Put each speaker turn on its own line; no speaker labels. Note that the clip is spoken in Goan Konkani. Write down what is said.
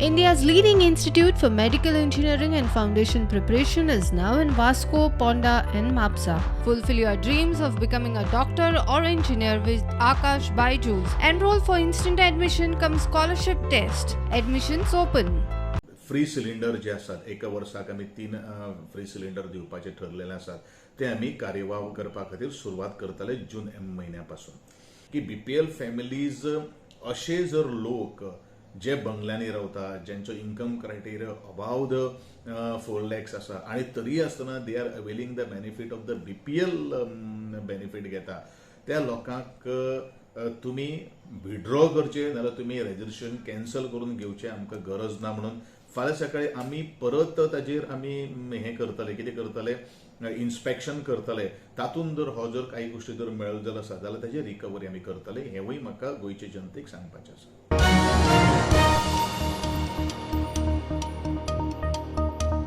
India's leading institute for medical engineering and foundation preparation is now in Vasco, Ponda, and Mapsa. Fulfill your dreams of becoming a doctor or engineer with Akash Byju's. Enroll for instant admission cum scholarship test. Admissions open.
Free cylinder जे आसात, एका वर्साक आमी 3 फ्री सिलिंडर दिवपाचे ठरलेले आसात, ते आमी कार्यवाह करपा खातीर सुरवात करतले जून म्हयन्या पासून. की बीपीएल फॅमिलीज अशे जर लोक जे बंगल्यांनी रावता, ज्यांचो income criteria above the 4 lakhs आसा आनी तरी आसतना they are availing the benefit of the BPL benefit घेता, त्या लोकांक तुमी विड्रॉ करचे नाजाल्यार तुमी रेजिस्ट्रेशन कॅन्सल करून घेवचें, आमकां गरज ना म्हणून. फाल्यां सकाळी आमी परत ताजेर आमी हें करतले, कितें करतले, इन्स्पेक्शन करतले. तातूंत जर हो जर काही गोश्टी जर मेळत जाल्यार आसा जाल्यार ताजी रिकवरी आमी करतले, हेंवूय म्हाका गोंयचे जनतेक सांगपाचें आसा.